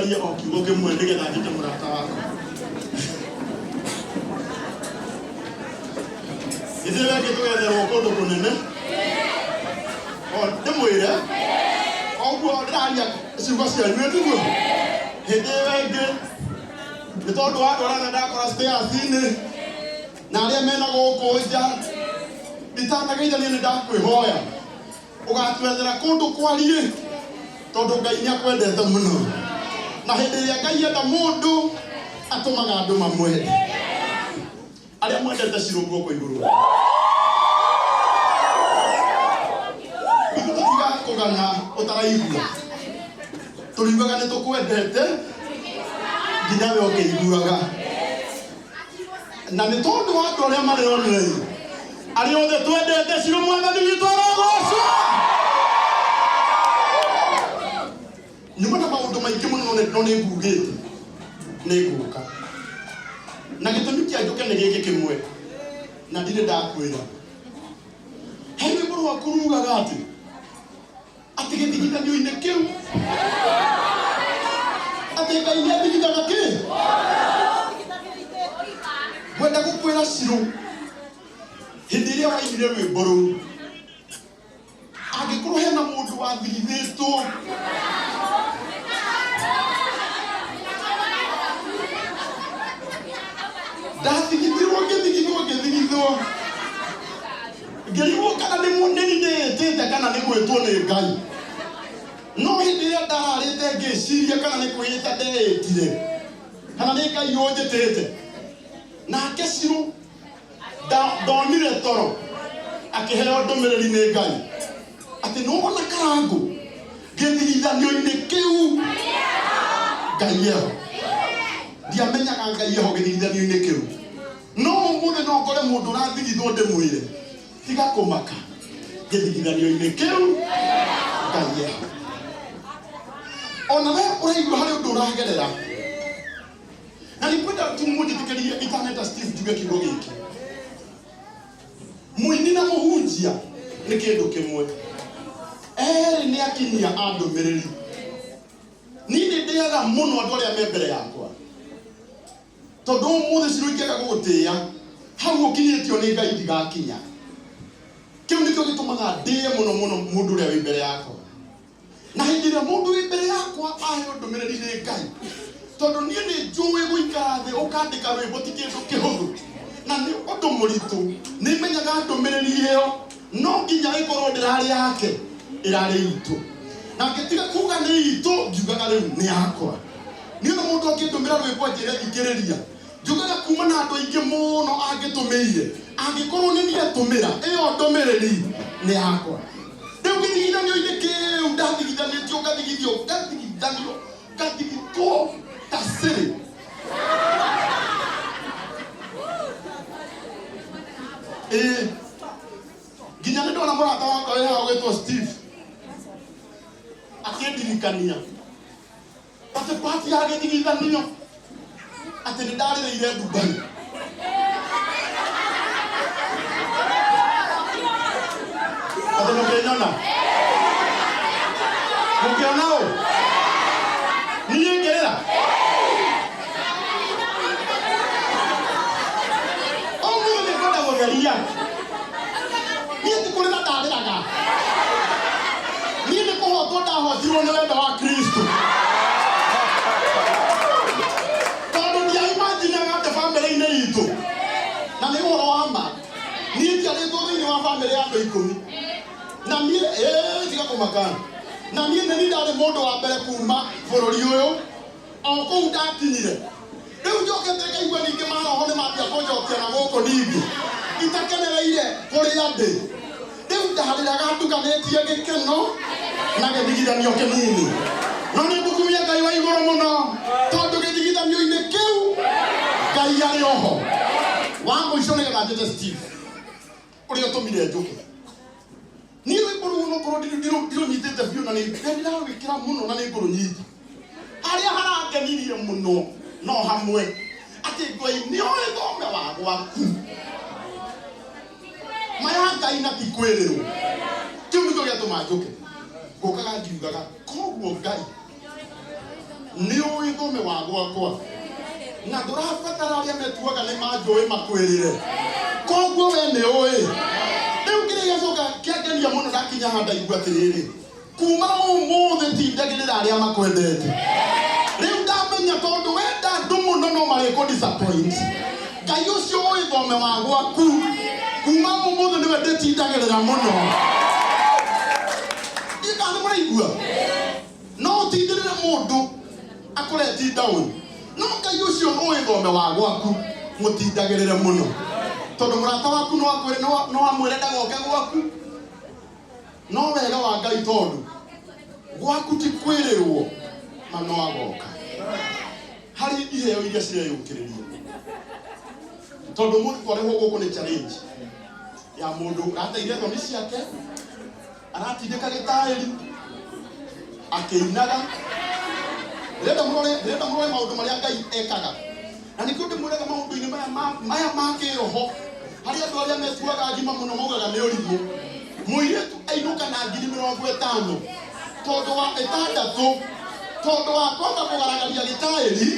Njarie o kiugo kĩmwe nĩgetha njĩte mũrata wakwa. Ithuĩ wengĩ tũgetherwo kũndũ kũnene. O ndĩmwĩre oguo ndĩraria ciugo cianyu ĩtiguo hĩndĩ ĩyo ĩngĩ nĩ tondũ wa andũ arĩa ndakora stairs-inĩ na arĩa mena gũkũ nja itanageithania nĩ ndakwĩhoya ũgatwethera kũndũ kwariĩ tondũ Ngai nĩ akwendete mũno na hĩndĩ ĩrĩa Ngai enda mũndũ atũmaga andũ mamwende. Arĩa mwendete Shiro guoko igũrũ. Ithuĩ tũtigaga kũgana ũtaraigua. Tũriugaga nĩ tũkwendete nginya we ũkĩiguaga. Na nĩ tondũ wa andũ arĩa marĩ online, arĩa othe twendete Shiro Mwathani witũ arogocwo. Nyuma na maũndũ maingĩ mũno no nĩ ngugĩte nĩ ngũka. Na gĩtũmi kĩa njũke nĩ gĩkĩ kĩmwe na ndirĩ ndakwĩra. He rwĩmbo rwaku rugaga atĩ atĩ gĩthigithanio-inĩ kĩu atĩ Ngai nĩ athigithaga kĩ? Ngwenda gũkwĩra Shiro hĩndĩ ĩrĩa wainire rwĩmbo rũu angĩkorwo hena mũndũ wathigithĩtwo ndathigithirwo ngĩthigithwo ngĩthigithwo ngĩrigwo kana nĩ nĩ ndĩĩtĩte kana nĩ gwĩtwo nĩ Ngai. No hĩndĩ ĩrĩa ndararĩte ngĩciria kana nĩ kwĩĩta ndeĩtire kana nĩ Ngai ũnjĩtĩte. Nake Shiro Ndonire toro akĩheo ndũmĩrĩri nĩ Ngai atĩ nĩwona Karangũ gĩthigithanio-inĩ kĩu Ngai eho. Ndiamenyaga Ngai eho gĩthigithanio-inĩ kĩu. No ũmũthĩ no ngore mũndũ ũrathigithwo ndĩmwĩre tiga kũmaka gĩthigithanio-inĩ kĩu Ngai eho. Ona we ũraigua harĩ ũndũ ũragerera Na nĩ ngwenda tu mũnjĩtĩkĩrie itaneta Steve njuge kiugo gĩkĩ. Mũini na mũhunjia nĩ kĩndũ kĩmwe. Erĩ nĩ akinyia a ndũmĩrĩri. Niĩ nĩ ndĩaga mũno andũ arĩa me mbere yakwa. Tondũ ũmũthĩ Shiro ingĩaga gũgũtĩĩa, hau ũkinyĩtio nĩ Ngai ndigakinya. Kĩu nĩkĩo gĩtũmaga ndĩe mũno mũno mũndũ ũrĩa wĩ mbere yakwa. Na hĩndĩ ĩrĩa mũndũ wĩ mbere yakwa aheo ndũmĩrĩri nĩ Ngai, tondũ niĩ nĩ njũĩ gũikara thĩ ũkandĩka rwĩmbo ti kĩndũ kĩhũthũ na nĩ ũndũ mũritũ, nĩ menyaga ndũmĩrĩri ĩyo no nginya ĩkorwo ndĩrarĩ yake, ĩrarĩ itũ. Na ngĩtiga kuga nĩ itũ, ngiugaga rĩu nĩ yakwa. Niĩ ona mũndũ angĩndũmĩra rwĩmbo anjĩre thikĩrĩria, njugaga kuma na andũ aingĩ mũno angĩtũmĩire, angĩkorwo nĩ niĩ atũmĩra, ĩyo ndũmĩrĩri nĩ yakwa. Rĩu gĩthigithanio-inĩ kĩu ndathigithanĩtio ngathigithio ngathigithanio ngathigitwo ta cĩrĩ. Ĩĩ nginya nĩ ndona mũrata wakwa wĩ haha ũgwĩtwo Steve akĩndirikania atĩ pati ya gĩthigithanio atĩ nĩ ndarĩrĩire Dubai. Atĩ mũkĩnyona mũkĩona ũ niĩ ngĩrĩra ũmũthĩ nĩ ngwenda gũtheria. Niĩ ti kũrĩra ndarĩraga, niĩ nĩ kũhotwo ndahotirwo nĩ wendo wa Kristo, tondũ ndiaimajinaga atĩ bamĩrĩ-inĩ itũ, na nĩ ũhoro wa ma, niĩ njiarĩtwo thĩinĩ wa bamĩrĩ ya andũ 10, na niĩ ĩĩ tiga kũmaka, na niĩ nĩ niĩ ndarĩ mũndũ wa mbere kuma bũrũri ũyũ o kũu ndakinyire. Rĩu njokete ngaigua ningĩ maroho nĩ mambia kũnjokia na gũkũ ningĩ itakenereire kũrĩa ndĩ. Rĩu ndarĩraga ndukanĩtie gĩkeno na gĩthigithanio kĩnini. No nĩ ngũkumia Ngai wa igũrũ mũno tondũ gĩthigithanio-inĩ kĩu Ngai arĩ oho. Wa mũico nĩgetha njĩte Steve ũrĩa ũtũmire njũke. Niĩ rwĩmbo rũu onokorwo ndirũnyitĩte biũ na nĩ ndĩrarwĩkĩra mũno na nĩ ngũrũnyita. Harĩa harangenirie mũno no hamwe atĩ Ngai nĩoĩ thome wa gwaku. Maya Ngai na ti kwĩrĩrwo. Kĩu nĩkĩo gĩatũma njũke. Ngũkaga ngiugaga koguo Ngai. Nĩ ũĩ thome wa gwakwa na ndũrabatara arĩa metuaga nĩ manjũĩ makwĩrĩre, koguo we nĩ ũĩ. Rĩu kĩrĩa gĩacoka kĩangenia mũno ndakinya haha ndaigua atĩrĩrĩ, kuma ũmũthĩ tindagĩrĩra arĩa makwendete. Rĩu ndamenya tondũ wenda andũ mũno no marĩkũ disappoint. Ngai ũcio ũĩ thome wa gwaku, kuma ũmũthĩ nĩwe ndĩtindagĩrĩra mũno. Ndiĩ kana nĩ mũraigua. No ũtindĩrĩre mũndũ akũreti down, no Ngai ũcio ũĩ thome wa gwaku mũtindagĩrĩre mũno, tondũ mũrata waku no akwĩre, no amwĩre ndagoke gwaku. No wega wa Ngai, tondũ gwaku ti kwĩrĩrwo, ma no agoka. Harĩ iheo iria cireyũkĩrĩria, tondũ mũndũ twarehwo gũkũ nĩ challenge ya mũndũ ũrateire thoni ciake, aratindĩka gĩtaĩri akĩinaga. Ndĩrenda mũrore, ndĩrenda mũrore maũndũ marĩa Ngai ekaga, na nĩkĩo ndĩmwĩraga maũndũ-inĩ maya maya ma kĩroho, harĩ andũ arĩa metuaga agima mũno maugaga nĩ ũrimũ. Mũirĩtu ainũka na 50,000 tondũ wa 6, tondũ wa kwamba kũgaragaria gĩtaĩri,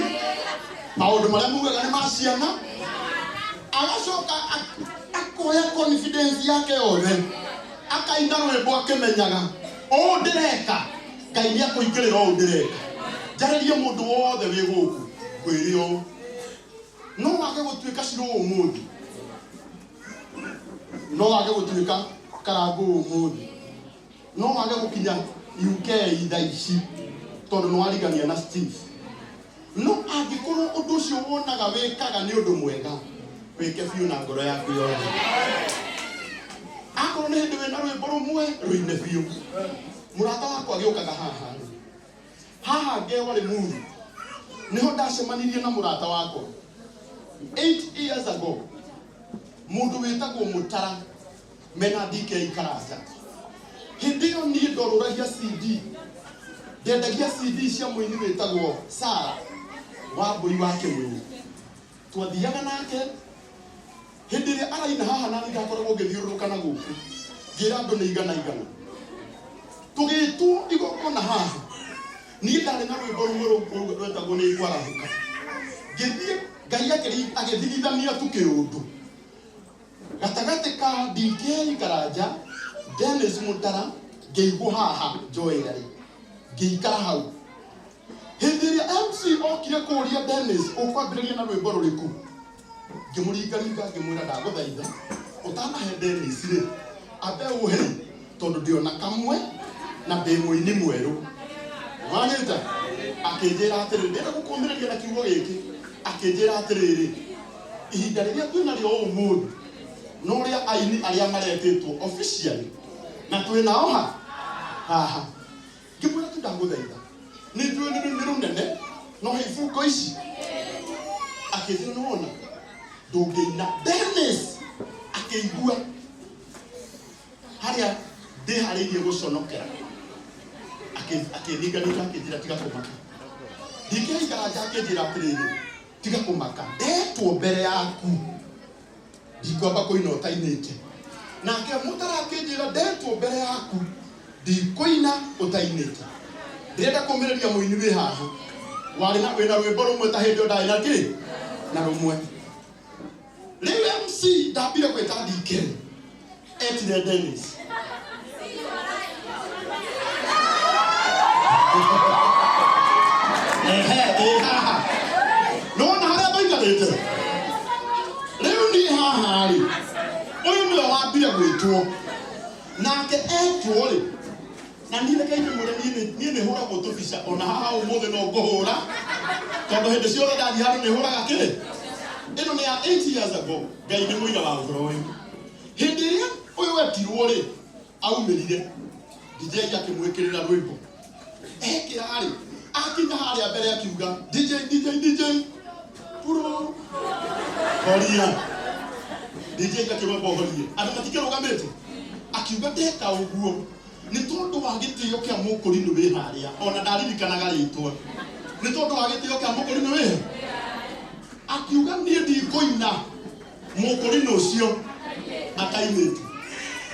maũndũ marĩa mugaga nĩ ma ciana. Agacoka akoya confidence yake yothe, akaina rwĩmbo akĩmenyaga ũũ ndĩreka Ngai nĩ akũingĩrĩra, ũũ ndĩreka. Njarĩrie mũndũ wothe wĩ gũkũ, ngwĩre ũũ, no wage gũtuĩka cirũ ũmũthĩ, no wage gũtuĩka karangũ ũmũthĩ, no wage gũkinya UK thaa ici tondũ nĩ warigania na Steve. No angĩkorwo ũndũ ũcio wonaga wĩkaga nĩ ũndũ mwega, wĩke biũ na ngoro yaku yothe. Akorwo nĩ hĩndĩ wĩna rwĩmbo rũmwe, rũine biũ. Mũrata wakwa agĩũkaga haha rĩ, haha ngewa Limuru niho ndacemanirie na mũrata wakwa 8 years ago, mũndũ wĩtagwo Mũtara mena DK Karanja. Hĩndĩ ĩyo niĩ ndorũragia CD, ndendagia CD cia mũini wĩtagwo Sara wa Mbũi wa Kĩmunyi. Twathiaga nake hĩndĩ ĩrĩa araina haha, nani ndakoragwo ngĩthiũrũrũka na gũkũ ngĩra andũ nĩ igana igana. Tũgĩtwo igongona haha, niĩ ndarĩ na rwĩmbo rũmwe rwetagwo nĩ ngwarahũka. Ngĩthiĩ, Ngai agĩthigithania tu kĩũndũ gatagatĩ ka DK Karanja, Dennis Mutara, ngĩigwo haha njoera rĩ, ngĩikara hau. Hĩndĩ ĩrĩa MC okire kũũria Dennis, ũkwambĩrĩria na rwĩmbo rũrĩkũ, ngĩmũringaringa ngĩmwĩra, ndagũthaitha ũtanahe Dennis rĩ, ambe ũhe, tondũ ndĩ ona kamwe na ndĩ mũini mwerũ. Wanyita? Akĩnjĩra atĩrĩrĩ, ndĩrenda gũkũmĩrĩria na kiugo gĩkĩ. Akĩnjĩra atĩrĩrĩ, ihinda rĩrĩa twĩnarĩo ũmũthĩ no rĩa aini arĩa maretĩtwo officially na twĩ nao ha haha. Ngĩmwĩra tu, ndagũthaitha, nĩ njũĩ nĩ rũnene, no he ibungo ici. Akĩnjĩra, nĩwona ndũngĩina. Dennis akĩigua harĩa ndĩharĩirie gũconokera, akĩninganinga akĩnjĩra, tiga kũmaka. Ndingĩikara akĩnjĩra atĩrĩrĩ, tiga kũmaka, ndetwo mbere yaku ndikwamba kũina ũtainĩte. Nake Mũtara akĩnjĩra, ndetwo mbere yaku ndikũina ũtainĩte. Ndĩrenda kũmĩrĩria mũini wĩ haha warĩ na wĩna rwĩmbo rũmwe ta hĩndĩ ĩyo ndarĩ na kĩ na rũmwe. Rĩu MC ndambire gwĩta DK, etire Dennis. Ehe, ĩ haha nĩwona harĩa maikarĩte rĩu niĩ haha rĩ, ũyũ nĩwe wambire gwĩtwo. Nake etwo rĩ, na niĩ reke ndĩmwĩre, niĩ nĩ hũragwo tũbica ona haha ũmũthĩ no ngũhũra, tondũ hĩndĩ ciothe ndathiĩ handũ nĩ hũraga kĩ. Ĩno nĩ ya 8 years ago. Ngai nĩ mũira wa ũhoro ũyũ. Hĩndĩ ĩrĩa ũyũ wetirwo rĩ, aumĩrire, DJ akĩmwĩkĩrĩra rwĩmbo. Ekĩra rĩ, akinya harĩa mbere akiuga, DJ, DJ, DJ, puro horia. DJ akĩrwamba horie, andũ matikĩrũgamĩte. Akiuga, ndeka ũguo nĩ tondũ wa gĩtĩo kĩa mũkũrinũ wĩ harĩa, ona ndaririkanaga rĩtwa, nĩ tondũ wa gĩtĩo kĩa mũkũrinũ wĩ. Akiuga, niĩ ndikũina mũkũrinũ ũcio atainĩte.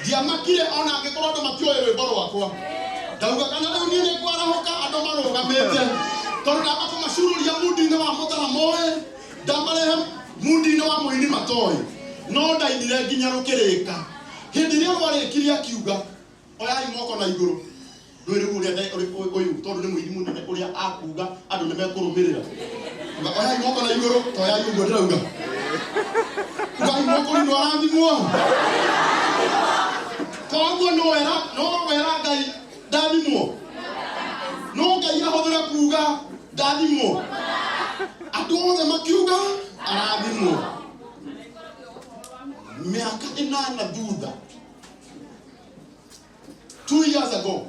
Ndiamakire ona angĩkorwo andũ matioĩ rwĩmbo rwakwa. Ndauga kana rĩu niĩ nĩ ngwarahũka andũ marũgamĩte. Tondũ ndamba kũmacururia mundi-inĩ wa mũtara moĩ, ndamarehe mundi-inĩ wa mũini matoĩ, no ndainire nginya rũkĩrĩka. Hĩndĩ ĩrĩa rwarĩkirie akiuga, oyai moko na igũrũ. Ndũĩ rĩu ũrĩa ũyũ tondũ nĩ mũini mũnene ũrĩa akuga andũ nĩ mekũrũmĩrĩra. Uga oyai moko na igũrũ, toyai ũguo ndĩrauga. Ugai moko nĩ arathimwo. Koguo no wera no wera Ngai ndathimwo. No Ngai ahũthĩre kuga ndathimwo. Andũ othe makiuga arathimwo. Mĩaka ĩnana thutha 2 years ago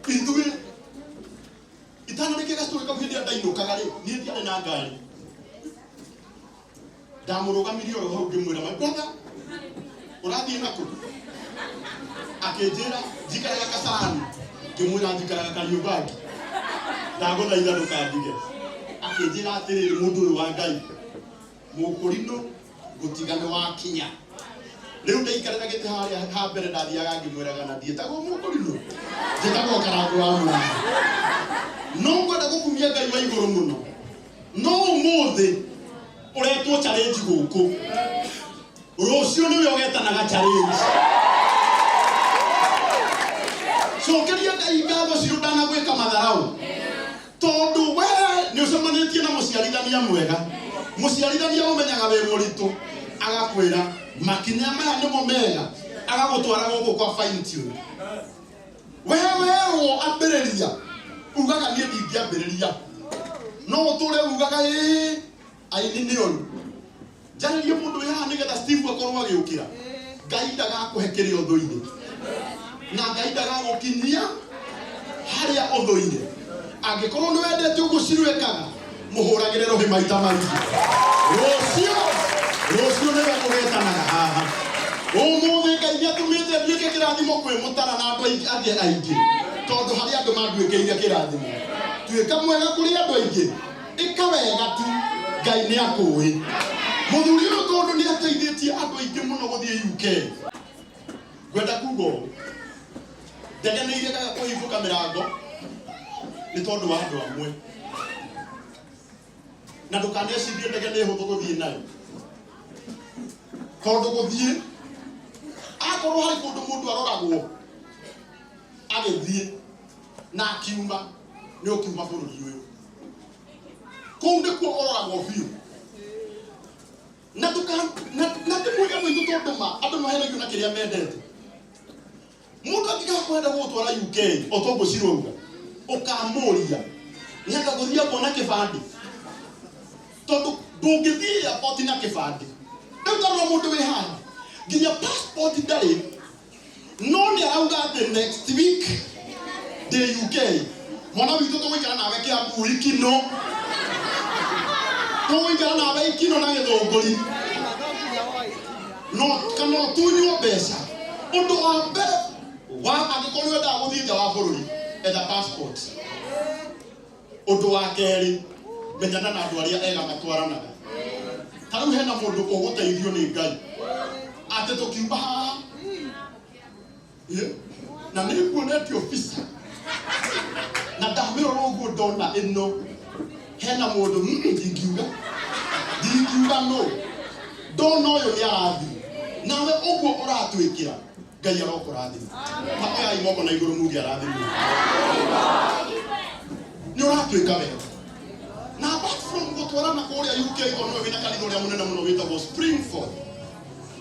ithuĩ itanarĩkia gastory kau hĩndĩ ĩrĩa ndainũkaga rĩ, niĩ ndiarĩ na ngari. Ndamũrũgamirie oro hau ngĩmwĩra, "My brother, ũrathiĩ nakũ?" Akĩnjĩra, "Njikaraga Kasarani." Ngĩmwĩra, "Njikaraga Kariũmbangi, ndagũthaitha ndũkandige." Akĩnjĩra atĩrĩrĩ, "Mũndũ ũyũ wa Ngai, mũkũrinũ ngũtiga nĩ wakinya." Rĩu ndaikarĩra gĩtĩ harĩa ha mbere, ndathiaga ngĩmwĩraga na ndiĩtagwo mũkũrinũ, njĩtagwo Karango wa Mũraya. No ngwenda gũkumia Ngai wa igũrũ mũno. No ũmũthĩ ũretwo challenge gũkũ, rũciũ nĩwe ũgetanaga challenge. Cokeria Ngai ngatho cio ndanagwĩka matharau, tondũ we nĩ ũcemanĩtie na mũciarithania mwega, mũciarithania ũmenyaga wĩ mũritũ, agakwĩra makinya maya nĩmo mega, agagũtwara gũkũ kwa fine tune. We werwo ambĩrĩria, ugaga niĩ ndingĩambĩrĩria. No ũtũre ugaga ĩĩ aini nĩ oru. Njarĩrie mũndũ wĩ haha nĩgetha Steve akorwo agĩũkĩra. Ngai ndagakũhe kĩrĩa ũthũire, na Ngai ndagagũkinyia harĩa ũthũire. Angĩkorwo nĩ wendete ũguo cirwĩkaga, mũhũragĩre rũhĩ maita maingĩ. Rũciũ rũciũ nĩwe ũgetanaga haha. Ũmũthĩ Ngai nĩ atũmĩte nduĩke kĩrathimo kwĩ mũtara na andũ angĩ aingĩ, tondũ harĩ andũ manduĩkĩire kĩrathimo. Tuĩka mwega kũrĩ andũ aingĩ, ĩka wega tu, Ngai nĩ akũĩ. Mũthuri ũyũ tondũ nĩ ateithĩtie andũ aingĩ mũno gũthiĩ UK, ngwenda kuga ũũ, ndege nĩ iregaga kũhingũka mĩrango nĩ tondũ wa andũ amwe. Na ndũkanecirie ndege nĩ hũthũ gũthiĩ nayo, tondũ gũthiĩ akorwo harĩ kũndũ mũndũ aroragwo agĩthiĩ na akiuma, nĩ ũkiuma bũrũri ũyũ, kũu nĩkuo ũroragwo biũ. Na ndũka na ndĩmwĩre andũ aitũ, tondũ ma andũ maheragio na kĩrĩa mendete. Mũndũ angĩkaga kwenda gũgũtwara UK o toguo cirauga, ũkamũria nĩ anga gũthiĩ kuona kĩbandĩ, tondũ ndũngĩthiĩ airport na kĩbandĩ. Rĩu tarora mũndũ wĩ haha, nginya passport ndarĩ, no nĩ arauga atĩ next week ndĩ UK. Mwana witũ, tũgũikara nawe Kĩambu ikino, tũgũikara nawe ikino na Gĩthũngũri, no kana ũtunywo mbeca. Ũndũ wa mbere wa angĩkorwo nĩ wendaga gũthiĩ nja wa bũrũri, etha passport. Ũndũ wa kerĩ, menyana na andũ arĩa ega matwaranaga. Ta rĩu hena mũndũ ũgũteithio nĩ Ngai atĩ tũkiuma haha. Ĩ, na nĩ nguonetio bica na ndamĩrora ũguo ndona ĩno hena mũndũ, ndingiuga ndingiuga no ndona ũyũ nĩ arathiĩ nawe ũguo ũratwĩkĩra. Ngai arokũrathima. Ta oyai moko na igũrũ muge arathimwo. Nĩ ũratwĩka wega. Na apart from gũtwarana kũrĩa UK, tondũ nĩwe wĩna kanitha ũrĩa mũnene mũno wĩtagwo Springford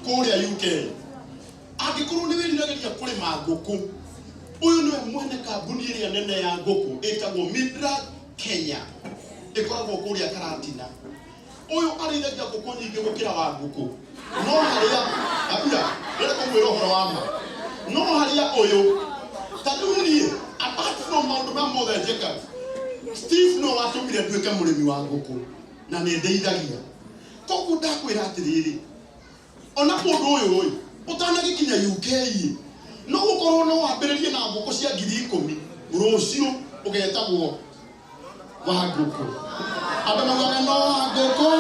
kũrĩa UK, angĩkorwo nĩ wĩriragĩria kũrĩma ngũkũ, ũyũ nĩwe mwene kambuni ĩrĩa nene ya ngũkũ ĩtagwo Midra Kenya, ĩkoragwo kũrĩa Karatina. Ũyũ arĩithagia ngũkũ nyingĩ gũkĩra wa ngũkũ. No harĩa abia ndĩrenda kũmwĩra ũhoro wa ma, no harĩa ũyũ ta rĩu niĩ, apart from maũndũ maya mothe njĩkaga, Steve no watũmire nduĩke mũrĩmi wa ngũkũ na nĩ ndeithagia. Koguo ndakwĩra atĩrĩrĩ, ona mũndũ ũyũ ũyũ ũtanagĩkinya UK ĩ, no gũkorwo no wambĩrĩrie na ngũkũ cia 10,000, rũciũ ũgetagwo wa ngũkũ. Andũ maugaga no wa ngũkũ.